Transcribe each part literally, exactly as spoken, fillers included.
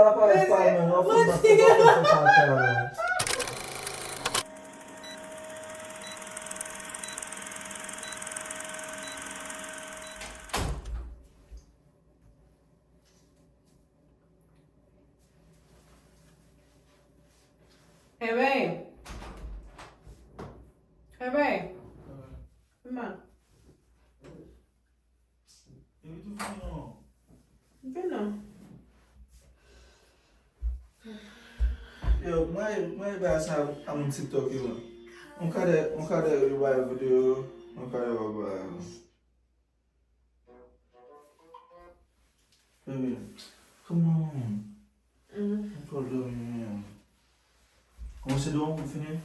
Apa e pa mwen, w ap fè kaka, man. Hey, babe. Hey, babe. Kòman? Epi tou vini non. Vini non. Yo, mwen, mwen ba sa a moun TikTok yo. On kadè, on kadè yo ba yo videyo, on kadè yo ba yo. Baby, come on. Mwen twò dòmi, man. Kòmanse dòmi pou fini?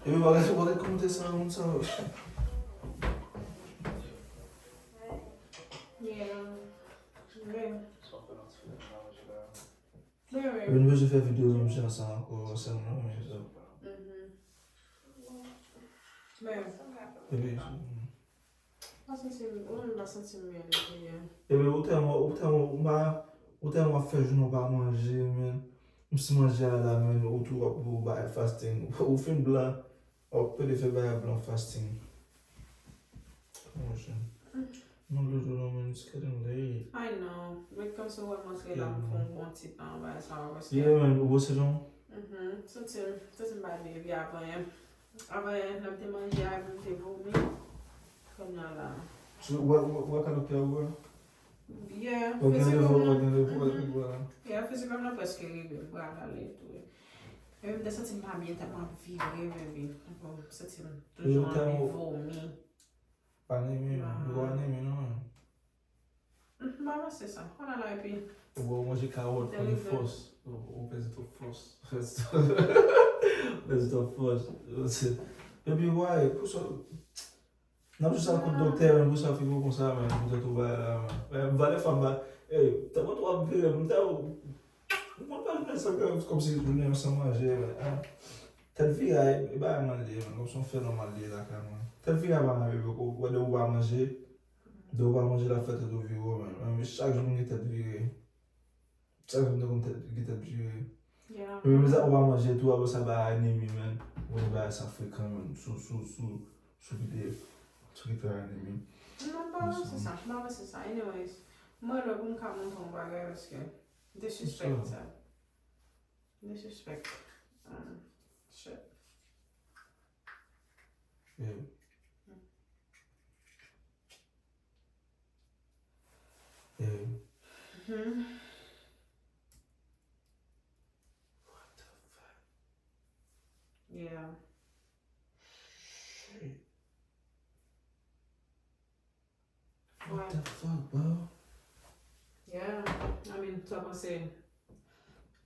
Epi bagay sa, bagay kòmantè sa, moun sa. Yeah. Yeah. Yo, nou bezwen fè videyo menm jan sa ankò, sèlman, men, so. Men, epi, m pa santi m, ou menm pa santi m byen depi yè. Epi, ou tèlman, ou tèlman, ou pa, ou tèlman ap fè jounen w pa manje, men, m si manje a la, men, ou tou, ou, ou bay fasting, ou fin blan. W ap pede fè bagay blan fasting. Manje. Non, Loulou, non, man, it's getting late. I know. Men kòmsi w wè m antre la, m fè yon bon ti tan anba sa, paske Yeah, man, ou bwose jan? Mhm. Santi m, santi m pa byen, epi avan yè, avan yè, lè m te manje a, m te vomi. Kounye a la. So, what, what, what kind of pill, bro? Yeah, fizikman, mhm. Yeah, fizikman, mwen prèske rive, m pral ale tou. Men m te santi m pa byen, tèt mwen ap vire, baby. Bon, m santi m toujou anvi vomi. Pa anemi, m pa anemi, non. M pa panse sa. Kounye a la, epi. Ou manje kawòt, pran fòs. Ou pèdi tout fòs. Pèdi tout fòs. Epi, why? Pou sa, N ap jis al kot doktè, men, pou sa figi w konsa, men, pou tèt ou bay la, men. Men, valè fanm ba, ey, tèlman tou ap vire, m ta, m konn pa jwenn sa, kòmsi jounen an san manje, men, ah. Tèt vire a, e, e bagay mal li ye, men, kòmsi yon fè nòmal li ye lakay mwen. Tèt vire a pa mal, bebe, ou wè de ou pa manje, de ou pa manje, l ap fè tèt ou vire w, men. Men, chak jou m gen tèt vire. Sa vin nan tèt, gen tèt vire. Yeah. Epi menm sa, ou pa manje tou, apre sa, ba anemi, man. Ou konn bagay sa frekan, man. Sou, sou, sou, sou kite, sou kite anemi. Non, m pa panse sa, m pa panse sa. Anyways, mwen lè pou m ka montre yon bagay, paske m te sispèk sa. M te sispèk. Ah, shit. Yeah. Hey. Hmm. What the fuck? Yeah. Shit. What the fuck, bro? Yeah, I mean, sa pase.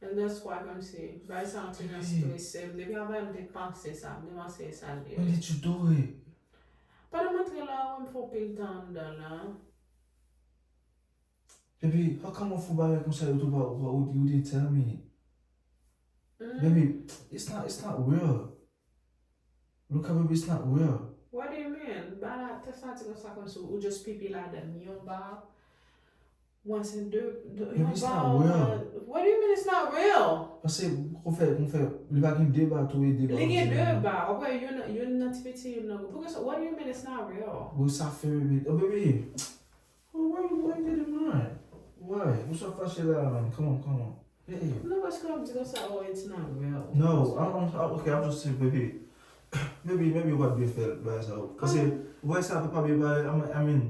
And that's why, kòmsi, bagay sa an ti jan strese m. Depi anvan m te panse sa, m te panse sa l ye. When did you do it? Pandan m antre la, wè m fè yon pil tan anndan la. Baby, how come w fè bagay konsa, yo tou pa, pa, you didn't tell me? Mm. Baby, it's not, it's not real. Luka, baby, it's not real. What do you mean? Ba la, tès la di konsa kòmsi ou just pipi ladan l. Yon ba, once in the, the, yon ba, it's not real. What do you mean it's not real? Paske, kon fè, kon fè, li pa gen de ba tou e de ba. Li gen de ba. Ou wè, youn, youn nan ti piti, youn nan gwo. Poukisa, what do you mean it's not real? Wi, sa fè, baby. Oh, baby. Oh, why you, why you getting mad? Why? Ou sa fache la, man? Come on, come on. Hey. Non, paske w ap di konsa, oh, it's not real. No, I'm, I'm, I'm, okay, I'm just saying, baby. Maybe, maybe w pa t dwe fè bagay sa yo. Paske, vwè sa, papa, baby, I, I mean,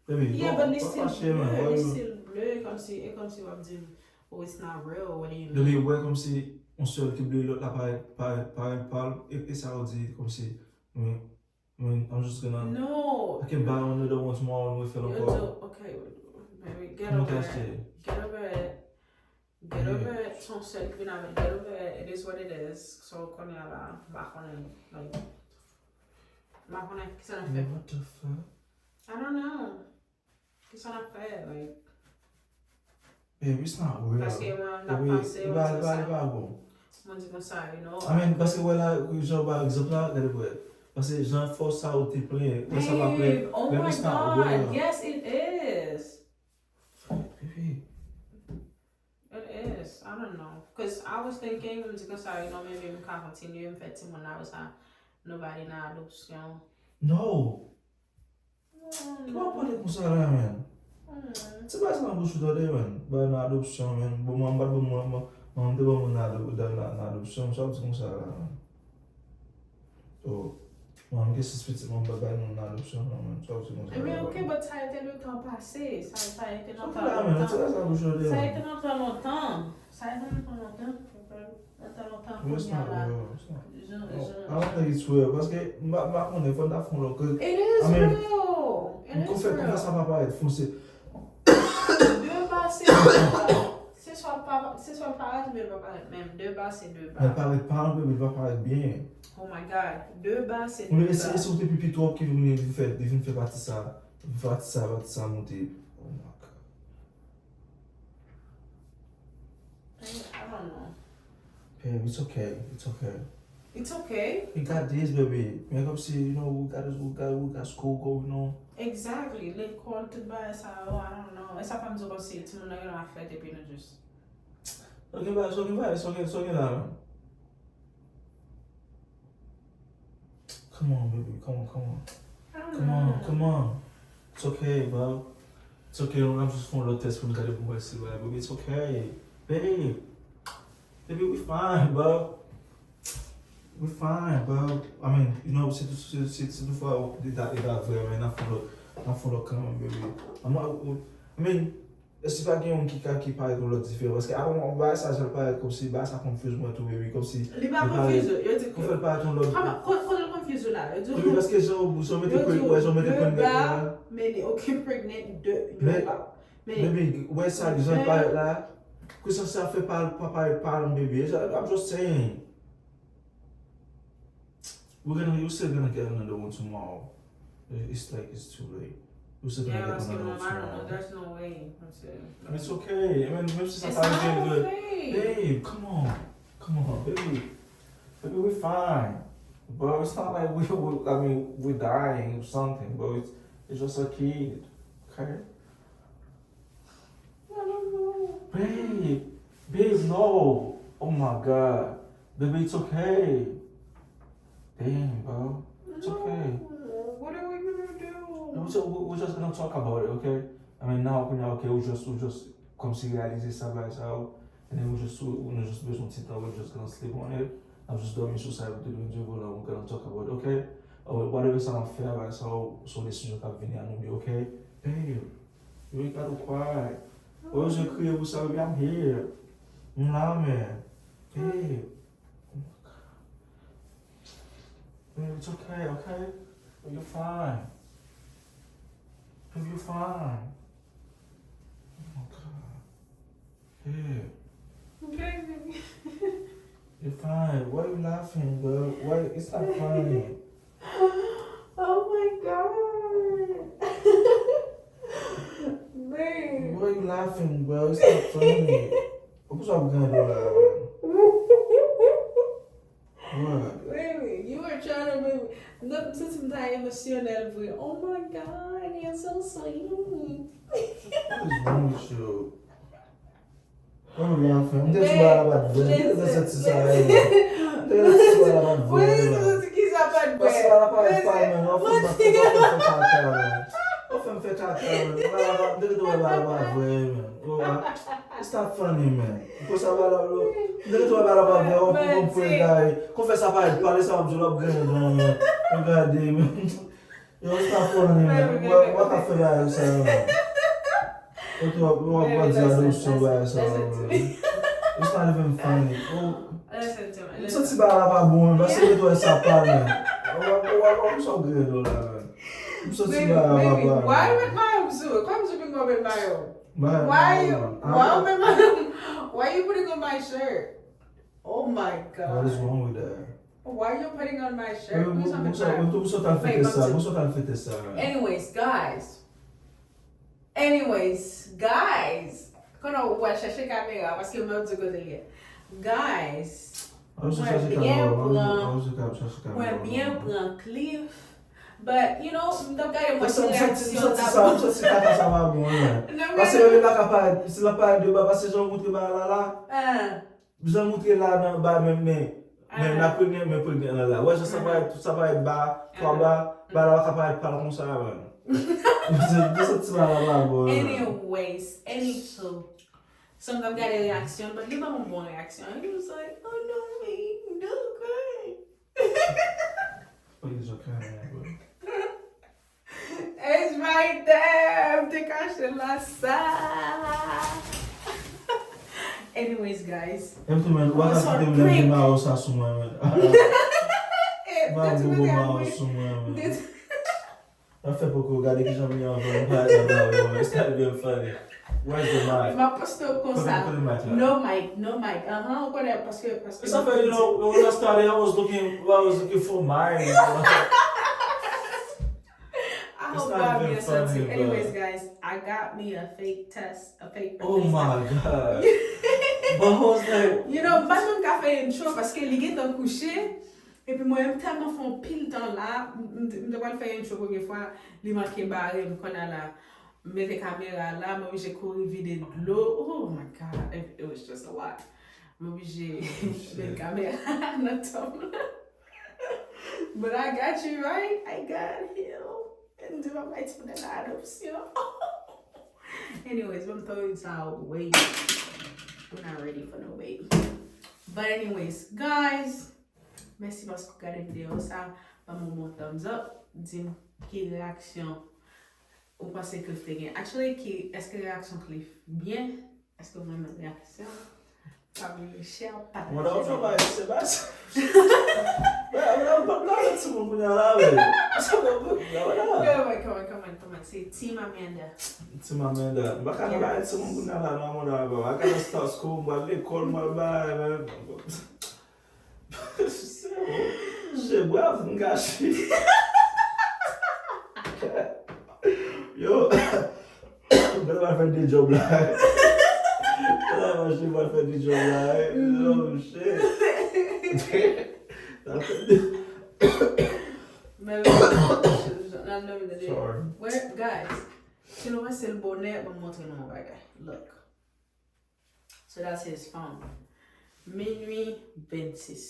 baby, yeah, but li still bleu, li still bleu, kòmsi, e kòmsi w ap di m, oh, it's not real, what do you mean? Baby, wè kòmsi, yon sèl ki bleu, lòt la parèt, parèt, parèt pal, e, e sa w di, kòmsi, men, Men, I'm just gonna, no. I can buy another one tomorrow and we feel okay. Okay, baby, get over it. Get over it. Get over it. Son sèl ki vin avè l. Get over it. It is what it is. So, kounye a la, m pa konnen, like, m pa konnen kisa n ap fè. What the fuck? I don't know. Kisa n ap fè, like? Babe, it's not real. Paske mwen, m t ap panse, mwen di konsa. Mwen di konsa, you know. I mean, paske wè la, jan ba egzanp la, gade pou wè. Paske jan fòs sa ou te plen, wè sa pa plen. Babe, oh my God, yes, it is. I don't know. Cause I was thinking, m di konsa, you know, maybe m ka kontinye, m fè timoun la, sa, nou ba li nan adopsyon. No. Ki pa pale konsa la, man? Se pa sa nan bouch ou tande, man. Ba nan adopsyon, man. Bon, mwen, m pa t bon, mwen, mwen, mwen, m te bon, mwen nan adop-, nan, nan, nan adopsyon, sa w di konsa la, man. Oh. Mwen, m gen sis pitit, mwen, m pa bay moun nan adopsyon, non, man. Sa w di konsa la, man. Ebyen, ok, but sa a été le tan pase. Sa, sa a été nan tan lontan. Sa a été nan tan lontan. Sa a été nan tan lontan. Ata lontan kounye a la. I don't think it's real. Paske m pa, m pa konnen, fò n ta fè yon lòt. It is real. It is real. Konfè, konfè sa pa parèt fon, se. De ba se de ba. Se swa pa, se swa parèt oubyen pa parèt menm. De ba se de ba. Men parèt pa anpil, men pa parèt byen. Oh my God. De ba se de ba. Oubyen se, se ou te pipi twòp ki vin, vin fè, vin fè pati sa. Vin fè pati sa, pati sa monte. Oh my God. I don't know. Babe, it's okay. It's okay. It's okay. We got this, baby. Men kòmsi, you know, we got, we got, we got school going on. Exactly. Lekòl, tout bagay sa yo, I don't know. E sa fè m di w kòmsi timoun nan gen dwa fèt epi nou just. So gen bagay, so gen bagay, so gen, so gen la, man. Come on, baby, come on, come on. Come on, come on. It's okay, bro. It's okay, nou ap jis fè yon lòt tès pou n gade pou n wè si bagay, baby, it's okay. Babe. Baby, we fine, bro. We fine, bro. I mean, you know, si, si, si, si toutfwa, e ta, e ta vrè, men n ap fè yon lòt, n ap fè yon lòt kanmenm, baby. I'm not, I mean, Èske pa gen youn ki ka, ki parèt yon lòt diferan? Paske apre mwen, bagay sa, jan l parèt kòmsi, bagay sa confuse mwen tou, baby, kòmsi. Li pa confuse, yo di ke. Konfè l parèt yon lòt. Kòman, ko-, kote l confuse la? Yo di. Baby, paske jan w, jan w mete kwen, wè, jan w mete kwen nèt la. Men li, ok, pregnant, de, de ba. Men. Baby, wè sa, jan l parèt la. Kwen sa, sa fè pa, pa parèt pa l, baby. I'm just saying. We're gonna, you're still gonna get another one tomorrow. It's like it's too late. You're still gonna get another one tomorrow. There's no way. That's it. And it's okay. I mean, menm si sa pa rive, babe, come on. Come on, baby. Baby, we fine. Bro, it's not like we, we, I mean, we're dying or something, bro. It's, it's just a kid. Okay? I don't know. Babe, babe, no. Oh my God. Baby, it's okay. Damn, bro. It's okay. No. What are we gonna do? We just, we, we're just gonna talk about it, okay? I mean, now, okay, we just, we just kòmsi reyalize sa, bagay sa yo. And then we just, we, we just bezwen ti tan, we're just gonna sleep on it. N ap jis dòmi sou sa, epi demen Dye vle, we're gonna talk about it, okay? Or whatever sa n ap fè, bagay sa yo, se yon desizyon k ap vini a nou de, okay? Babe. You ain't gotta cry. Ou bezwen kriye pou sa, baby, I'm here. M la, man. Babe. Oh my God. Babe, it's okay, okay? You're fine. Babe, you're fine. Oh my God. Babe. Baby. You're fine. Why you laughing, bro? Why? It's not funny. Oh my God. Babe. Why you laughing, bro? It's not funny. Poukisa w ap gade la, man? What? Baby, you are trying to make me. Non, m santi m ta emosyonèl vre. Oh my God, you're so sweet. What is wrong with you? Why you laughing? M te di w bagay la pa t vrè. M te santi sa, eh. M te santi bagay la pa t vrè. Mwen te santi ki sa pa t vrè. Pase bagay la pa t vrè, man. Ou fè m fè kaka, man. Ou fè m fè kaka, man. Bagay la pa, m te di w bagay la pa t vrè, man. It's not funny, man. Konsa bagay la, m te di w bagay la pa t vrè. Ou konn pou egare. Konfè sa pa t pale, sa w ap di w ap grenn, man. Gade, man. Yo, it's not funny, man. Ou pa ka fè bagay sa, man. Ou tou ap, ou ap di adopsyon, bagay sa, man. It's not even funny. Ou, m santi bagay la pa bon, man. Paske m te wè sa pa, man. Ou ap, ou ap, ou ap, ou ap grenn la, man. M santi bagay la pa bon. Why you met my arm so? Come to me, go met my arm. Why you, why you met my arm? Why you putting on my shirt? Oh my God. What is wrong with that? Why you putting on my shirt? Mwen sot al fete sa, mwen sot al fete sa. Anyways, guys. Anyways, guys. Konnen w al chache kamera, paske mwen di kote l ye. Guys. Mwen byen pran, mwen byen pran Cliff. But, you know, m t ap gade mwen Mwen se santi, mwen santi, mwen santi reaksyon sa, mwen santi kaka sa pa bon, wi. Non, Paske men- lè l pa ka parèt, si l ap parèt de ba, paske jan w montre ba la la, Ah, jan l montre la nan ba menm, men, men ah. nan premye, men premye nan la. Wè, jan sa parèt, tout sa parèt ba, twa ba, ba la pa ka parèt pa l konsa, man. Mwen santi ba la pa bon, man. Anyways, anywho. So, m t ap gade reaksyon, but li ban m yon bon reaksyon. He was like, "Oh no, me, no, good." What is your camera, bro? It's right there. M te kache la sa. Anyways, guys. Menm tou, men, ou pa ka kite m lage mawo sa sou mwen, men. Eh, Ou pa m te bobo mete mawo mwen. Sou mwen, men. M te- N ap fè poko gade kijan m ye anvan, m pa gade mawo, men. It's not even funny. Where's the mic? M ap poste w konsa. Kote, kote mic la? No mic, no mic. Ahan, ou konnen paske, paske. Sa fè, you know, when I started, I was looking, I was looking for mine. I It's hope not y'all even be sensitive. funny, Anyways, but guys, I got me a fake test, a fake Oh test. My God. But I was like, You know, m pa t menm ka fè intro paske li gentan kouche. Epi mwen, m tèlman fè yon pil tan la, m m- m te pral fè intro premye fwa, li manke bare m kounye a la. M mete kamera la, m oblije kouri vide dlo. Oh my God, it, it was just a lot. M oblije met kamera nan tan m la. But I got you right. I got him. M di papa ti moun nan adopsyon. Anyways, ban m tell you sa wait. We're not ready for no wait. But anyways, guys, mèsi paske w gade videyo sa. Ban m yon bon thumbs up. Di m ki reaksyon ou panse Cliff te gen. Actually, ki, èske reaksyon Cliff byen? Èske w renmen reaksyon? Pabli Michel, pataje. Mwen, w travay, se bas. Mwen, mwen, mwen, mwen, mwen, timoun kounye a la, men. Sa mwen, mwen, mwen, mwen. Come on, come on, come on, come on. Se Team Amanda. Team Amanda. Mwen, ka travay, timoun kounye a la, non, mwen, mwen, mwen, I gotta start school, mwen, lekòl, mwen, mwen, mwen. Se bon. Se brav, m gache. Yo. Mwen, mwen, fè de job la. Mwen, mwen, fè de job la. Oh, shit. Men, nan nan nan Sorry. Where, guys, si nou wè se l bonè, mwen montre nou yon bagay. Look. So that's his phone. Minuit vennsis.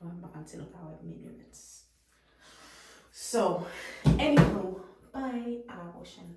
Mwen pa konn si nou ka wè minuit vennsis. So, anywho, bye, à la prochaine.